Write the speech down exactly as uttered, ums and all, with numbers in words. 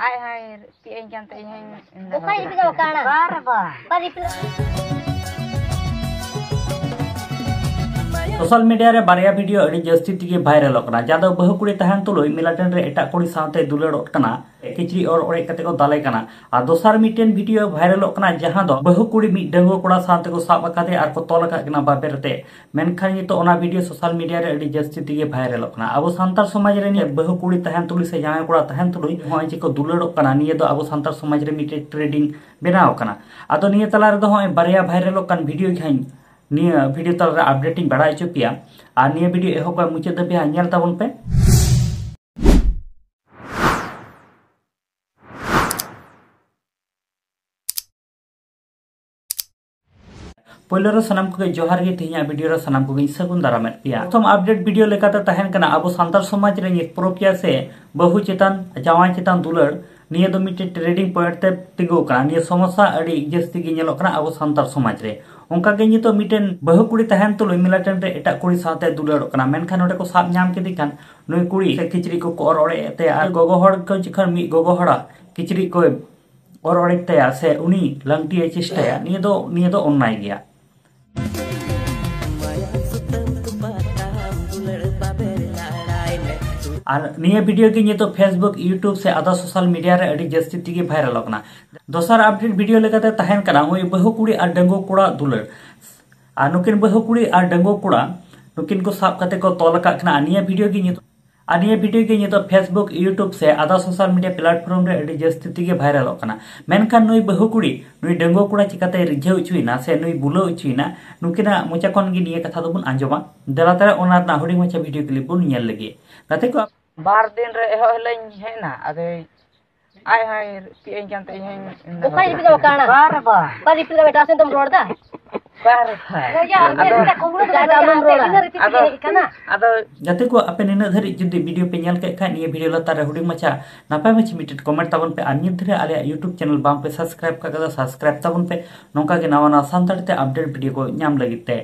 ᱟᱡ ᱦᱚᱸᱭ ᱨᱤᱯᱤᱫ ᱟᱹᱧ ᱠᱟᱱ ᱛᱟᱦᱮᱸ, ᱤᱧ ᱦᱚᱸᱧ ᱚᱠᱟᱭ ᱨᱤᱯᱤᱫ ᱟᱢ ᱠᱟᱱᱟ? ᱵᱟᱨ ᱵᱟᱨ᱾ ᱚᱠᱟ ᱨᱤᱯᱤᱫ? ᱥᱳᱥᱟᱞ ᱢᱤᱰᱤᱭᱟ ᱨᱮ ᱵᱟᱨᱭᱟ ᱵᱷᱤᱰᱤᱭᱳ ᱟᱹᱰᱤ ᱡᱟᱹᱥᱛᱤ ᱛᱮᱜᱮ ᱵᱷᱟᱭᱨᱟᱞᱚᱜ ᱠᱟᱱᱟ, ᱡᱟᱦᱟᱸ ᱫᱚ ᱵᱟᱹᱦᱩ ᱠᱩᱲᱤ ᱛᱟᱦᱮᱱ ᱛᱩᱞᱩᱡ ᱢᱤᱞᱟᱴᱮᱱ ᱨᱮ ᱮᱴᱟᱜ ᱠᱩᱲᱤ ᱥᱟᱶᱛᱮ ᱫᱩᱞᱟᱹᱲᱚᱜ ᱠᱟᱱᱟ, ᱠᱤᱪᱨᱤᱡ ᱚᱨ ᱚᱲᱮᱡ ᱠᱟᱛᱮ ᱠᱚ ᱫᱟᱞᱮ ᱠᱟᱱᱟ᱾ ᱟᱨ ᱫᱚᱥᱟᱨ ᱢᱤᱫᱴᱮᱱ ᱵᱷᱤᱰᱤᱭᱳ ᱵᱷᱟᱭᱨᱟᱞᱚᱜ ᱠᱟᱱᱟ, ᱡᱟᱦᱟᱸ ᱫᱚ ᱵᱟᱹᱦᱩ ᱠᱩᱲᱤ ᱢᱤᱫ ᱰᱟᱺᱜᱩᱣᱟᱹ ᱠᱚᱲᱟ ᱥᱟᱶᱛᱮ ᱠᱚ ᱥᱟᱵ ᱟᱠᱟᱫᱮᱭᱟ ᱟᱨ ᱠᱚ ᱛᱚᱞ ᱟᱠᱟᱫ ᱠᱤᱱᱟ ᱵᱟᱵᱮᱨ ᱛᱮ᱾ ᱢᱮᱱᱠᱷᱟᱱ ᱱᱤᱛᱚᱜ ᱚᱱᱟ ᱵᱷᱤᱰᱤᱭᱳ ᱥᱳᱥᱟᱞ ᱢᱤᱰᱤᱭᱟ ᱨᱮ ᱟᱹᱰᱤ ᱡᱟᱹᱥᱛᱤ ᱛᱮᱜᱮ ᱵᱷᱟᱭᱨᱟᱞᱚᱜ ᱠᱟᱱᱟ᱾ ᱟᱵᱚ ᱥᱟᱱᱛᱟᱲ ᱥᱚᱢᱟᱡᱽ ᱨᱮ ᱱᱤᱭᱟᱹ ᱵᱟᱹᱦᱩ ᱠᱩᱲᱤ ᱛᱟᱦᱮᱱ ᱛᱩᱞᱩᱡ ᱥᱮ ᱡᱟᱶᱟᱭ ᱠᱚᱲᱟ ᱛᱟᱦᱮᱱ ᱛᱩᱞᱩᱡ ᱱᱚᱜᱼᱚᱭ ᱡᱮ ᱠᱚ ᱫᱩᱞᱟᱹᱲᱚᱜ ᱠᱟᱱᱟ, ᱱᱤᱭᱟᱹ ᱫᱚ ᱟᱵᱚ ᱥᱟᱱᱛᱟᱲ ᱥᱚᱢᱟᱡᱽ ᱨᱮ ᱢᱤᱫᱴᱮᱡ ᱴᱨᱮᱱᱰᱤᱝ ᱵᱮᱱᱟᱣ ᱟᱠᱟᱱᱟ᱾ ᱟᱫᱚ ᱱᱤᱭᱟᱹ ᱛᱟᱞᱟ ᱨᱮᱫᱚ ᱱᱚᱜᱼᱚᱭ ᱵᱟᱨᱭᱟ ᱵᱷᱟᱭᱨᱟᱞᱚᱜ ᱠᱟᱱ ᱵᱷᱤᱰᱤᱭᱳ ᱜᱮ ᱦᱟᱸᱜ ᱱᱤᱭᱟᱹ ᱵᱷᱤᱰᱤᱭᱳ ᱛᱟᱞᱟ ᱨᱮ ᱟᱯᱰᱮᱴ ᱤᱧ ᱵᱟᱲᱟᱭ ᱦᱚᱪᱚ ᱯᱮᱭᱟ᱾ ᱟᱨ ᱱᱤᱭᱟᱹ ᱵᱷᱤᱰᱤᱭᱳ ᱮᱦᱚᱵ ᱠᱷᱚᱱ ᱢᱩᱪᱟᱹᱫ ᱫᱷᱟᱹᱵᱤᱡ ᱦᱟᱸᱜ ᱧᱮᱞ ᱛᱟᱵᱚᱱ ᱯᱮ᱾ ᱯᱳᱭᱞᱳ ᱨᱮ ᱥᱟᱱᱟᱢ ᱠᱚᱜᱮ ᱡᱚᱦᱟᱨ ᱜᱮ, ᱛᱮᱦᱮᱧᱟᱜ ᱵᱷᱤᱰᱤᱭᱳ ᱨᱮ ᱥᱟᱱᱟᱢ ᱠᱚᱜᱮᱧ ᱥᱟᱹᱜᱩᱱ ᱫᱟᱨᱟᱢᱮᱫ ᱯᱮᱭᱟ᱾ ᱯᱨᱚᱛᱷᱚᱢ ᱟᱯᱰᱮᱴ ᱵᱷᱤᱰᱤᱭᱳ ᱞᱮᱠᱟᱛᱮ ᱛᱟᱦᱮᱱ ᱠᱟᱱᱟ ᱟᱵᱚ ᱥᱟᱱᱛᱟᱲ ᱥᱚᱢᱟᱡᱽ ᱨᱮ ᱱᱤᱛ ᱯᱚᱨᱚᱠᱤᱭᱟ ᱥᱮ ᱵᱟᱹᱦᱩ ᱪᱮᱛᱟᱱ ᱡᱟᱶᱟᱭ ᱪᱮᱛᱟᱱ ᱫᱩᱞᱟᱹᱲ, ᱱᱤᱭᱟᱹ ᱫᱚ ᱢᱤᱫᱴᱮᱱ ᱴᱨᱮᱱᱰᱤᱝ ᱯᱚᱭᱮᱱᱴ ᱛᱮ ᱛᱤᱸᱜᱩ ᱟᱠᱟᱱᱟ᱾ ᱱᱤᱭᱟᱹ ᱥᱚᱢᱚᱥᱥᱟ ᱟᱹᱰᱤ ᱡᱟᱹᱥᱛᱤ ᱜᱮ ᱧᱮᱞᱚᱜ ᱠᱟᱱᱟ ᱟᱵᱚ ᱥᱟᱱᱛᱟᱲ ᱥᱚᱢᱟᱡᱽ ᱨᱮ᱾ ᱚᱱᱠᱟ ᱜᱮ ᱱᱤᱛᱚᱜ ᱢᱤᱫᱴᱮᱱ ᱵᱟᱹᱦᱩ ᱠᱩᱲᱤ ᱛᱟᱦᱮᱱ ᱛᱩᱞᱩᱡ ᱢᱤᱞᱟᱴᱮᱱ ᱨᱮ ᱮᱴᱟᱜ ᱠᱩᱲᱤ ᱥᱟᱶᱛᱮ ᱫᱩᱞᱟᱹᱲᱚᱜ ᱠᱟᱱᱟ, ᱢᱮᱱᱠᱷᱟᱱ ᱱᱚᱰᱮ ᱠᱚ ᱥᱟᱵ ᱧᱟᱢ ᱠᱮᱫᱮ ᱠᱷᱟᱱ ᱱᱩᱭ ᱠᱩᱲᱤ ᱥᱮ ᱠᱤᱪᱨᱤᱡ ᱠᱚᱠᱚ ᱚᱨ ᱚᱲᱮᱡ ᱮᱫ ᱛᱟᱭᱟ ᱟᱨ ᱜᱚᱜᱚ ᱦᱚᱲ ᱠᱚ ᱡᱚᱠᱷᱚᱱ ᱢᱤᱫ ᱜᱚᱜᱚ ᱦᱚᱲᱟᱜ ᱠᱤᱪᱨᱤᱡ ᱠᱚ ᱚᱨ ᱚᱲᱮᱡ ᱛᱟᱭᱟ ᱥᱮ ᱩᱱᱤ ᱞᱟᱝᱴᱤᱭᱮ ᱪᱮᱥᱴᱟᱭᱟ, ᱱᱤᱭᱟᱹ ᱫᱚ, ᱱᱤᱭᱟᱹ ᱫᱚ ᱚᱱᱱᱟᱭ ᱜᱮᱭᱟ᱾ ᱟᱨ ᱱᱤᱭᱟᱹ ᱵᱷᱤᱰᱤᱭᱳ ᱜᱮ ᱱᱤᱛᱚᱜ Facebook, YouTube ᱥᱮ ᱟᱫᱟ ᱥᱳᱥᱟᱞ ᱢᱤᱰᱤᱭᱟ ᱨᱮ ᱟᱹᱰᱤ ᱡᱟᱹᱥᱛᱤ ᱛᱮᱜᱮ ᱵᱷᱟᱭᱨᱟᱞᱚᱜ ᱠᱟᱱᱟ᱾ ᱫᱚᱥᱟᱨ ᱟᱯᱰᱮᱴ ᱵᱷᱤᱰᱤᱭᱳ ᱞᱮᱠᱟᱛᱮ ᱛᱟᱦᱮᱱ ᱠᱟᱱᱟ ᱦᱳᱭ ᱵᱟᱹᱦᱩ ᱠᱩᱲᱤ ᱟᱨ ᱰᱟᱺᱜᱩᱣᱟᱹ ᱠᱚᱲᱟ ᱫᱩᱞᱟᱹᱲ᱾ ᱟᱨ ᱱᱩᱠᱤᱱ ᱵᱟᱹᱦᱩ ᱠᱩᱲᱤ ᱟᱨ ᱰᱟᱺᱜᱩᱣᱟᱹ ᱠᱚᱲᱟ ᱱᱩᱠᱤᱱ ᱠᱚ ᱥᱟᱵ ᱠᱟᱛᱮ ᱠᱚ ᱛᱚᱞ ᱟᱠᱟᱫ ᱠᱤᱱᱟ᱾ ᱟᱨ ᱱᱤᱭᱟᱹ ᱵᱷᱤᱰᱤᱭᱳ ᱜᱮ ᱱᱤᱛᱚᱜ, ᱟᱨ ᱱᱤᱭᱟᱹ ᱵᱷᱤᱰᱤᱭᱳ ᱜᱮ ᱱᱤᱛᱚᱜ Facebook, YouTube ᱥᱮ ᱟᱫᱟ ᱥᱳᱥᱟᱞ ᱢᱤᱰᱤᱭᱟ ᱯᱞᱟᱴᱯᱷᱚᱨᱢ ᱨᱮ ᱟᱹᱰᱤ ᱡᱟᱹᱥᱛᱤ ᱛᱮᱜᱮ ᱵᱷᱟᱭᱨᱟᱞᱚᱜ ᱠᱟᱱᱟ᱾ ᱢᱮᱱᱠᱷᱟᱱ ᱱᱩᱭ ᱵᱟᱹᱦᱩ ᱠᱩᱲᱤ ᱱᱩᱭ ᱰᱟᱺᱜᱩᱣᱟᱹ ᱠᱚᱲᱟ ᱪᱤᱠᱟᱛᱮᱭ ᱨᱤᱡᱷᱟᱹᱣ ᱦᱚᱪᱚᱭᱮᱱᱟ ᱥᱮ ᱱᱩᱭ ᱵᱩᱞᱟᱹᱣ ᱦᱚᱪᱚᱭᱮᱱᱟ, ᱱᱩᱠᱤᱱᱟᱜ ᱢᱚᱪᱟ ᱠᱷᱚᱱ ᱜᱮ ᱱᱤᱭᱟᱹ ᱠᱟᱛᱷᱟ ᱫᱚᱵᱚᱱ ᱟᱸᱡᱚᱢᱟ᱾ ᱫᱮᱞᱟ ᱛᱟᱦᱞᱮ ᱚᱱᱟ ᱨᱮᱱᱟᱜ ᱦᱩᱰᱤᱧ ᱢᱟᱪᱷᱟ ᱵᱷᱤᱰᱤᱭᱳ ᱠᱞᱤᱯ ᱵᱚᱱ ᱧᱮᱞ ᱞᱮᱜᱮ᱾ ᱜᱟᱛᱮ ᱠᱚ, ᱵᱟᱨ ᱫᱤᱱ ᱨᱮ ᱮᱦᱚᱵ ᱦᱤᱞᱳᱜ ᱤᱧ ᱦᱮᱡ ᱮᱱᱟ, ᱟᱫᱚ ᱟᱡ ᱦᱚᱸᱭ ᱨᱤᱯᱤᱫ ᱟᱹᱧ ᱠᱟᱱ ᱛᱟᱦᱮᱸ, ᱤᱧ ᱦᱚᱸᱧ ᱚᱠᱟᱭ ᱨᱤᱯᱤᱫ ᱟᱢ ᱠᱟᱱᱟ? ᱵᱟᱨ ᱵᱟᱨ᱾ ᱚᱠᱟ ᱨᱤᱯᱤᱫ ᱟᱢ? ᱮᱴᱟᱜ ᱥᱮᱫ ᱫᱚᱢ ᱨᱚᱲ ᱮᱫᱟ? ᱵᱟᱨ ᱵᱟᱨ᱾ ᱦᱳᱭ ᱭᱟ, ᱟᱯᱮ ᱟᱫᱚ ᱥᱮᱫᱟᱜ ᱠᱚ ᱦᱩᱲᱩ ᱫᱚ ᱟᱫᱚ ᱟᱞᱚᱢ ᱨᱚᱲᱟ᱾ ᱛᱤᱱᱟᱹᱜ ᱨᱤᱯᱤᱫ ᱟᱫᱚ ᱦᱮᱡ ᱟᱠᱟᱱᱟ? ᱟᱫᱚ ᱜᱟᱛᱮ ᱠᱚ, ᱟᱯᱮ ᱱᱤᱱᱟᱹᱜ ᱫᱷᱟᱹᱨᱤᱡ ᱡᱩᱫᱤ ᱵᱷᱤᱰᱤᱭᱳ ᱯᱮ ᱧᱮᱞ ᱠᱮᱫ ᱠᱷᱟᱱ, ᱱᱤᱭᱟᱹ ᱵᱷᱤᱰᱤᱭᱳ ᱞᱟᱛᱟᱨ ᱨᱮ ᱦᱩᱰᱤᱧ ᱢᱟᱪᱷᱟ ᱱᱟᱯᱟᱭ ᱢᱟᱪᱷᱟ ᱢᱤᱫᱴᱮᱱ ᱠᱚᱢᱮᱱᱴ ᱛᱟᱵᱚᱱ ᱯᱮ᱾ ᱟᱨ ᱱᱤᱛ ᱫᱷᱟᱹᱨᱤᱡ ᱟᱞᱮᱭᱟᱜ YouTube ᱪᱮᱱᱮᱞ ᱵᱟᱝ ᱯᱮ ᱥᱟᱵᱥᱠᱨᱟᱭᱤᱵ ᱠᱟᱜ ᱠᱟᱫᱟ, ᱥᱟᱵᱥᱠᱨᱟᱭᱤᱵ ᱛᱟᱵᱚᱱ ᱯᱮ᱾ ᱱᱚᱝᱠᱟ ᱜᱮ ᱱᱟᱣᱟ ᱱᱟᱣᱟ ᱥᱟᱱᱛᱟᱲᱤ ᱛᱮ ᱟᱯᱰᱮᱴ ᱵᱷᱤᱰᱤᱭᱳ ᱠᱚ ᱧᱟᱢ ᱞᱟᱹᱜᱤᱫ ᱛᱮ᱾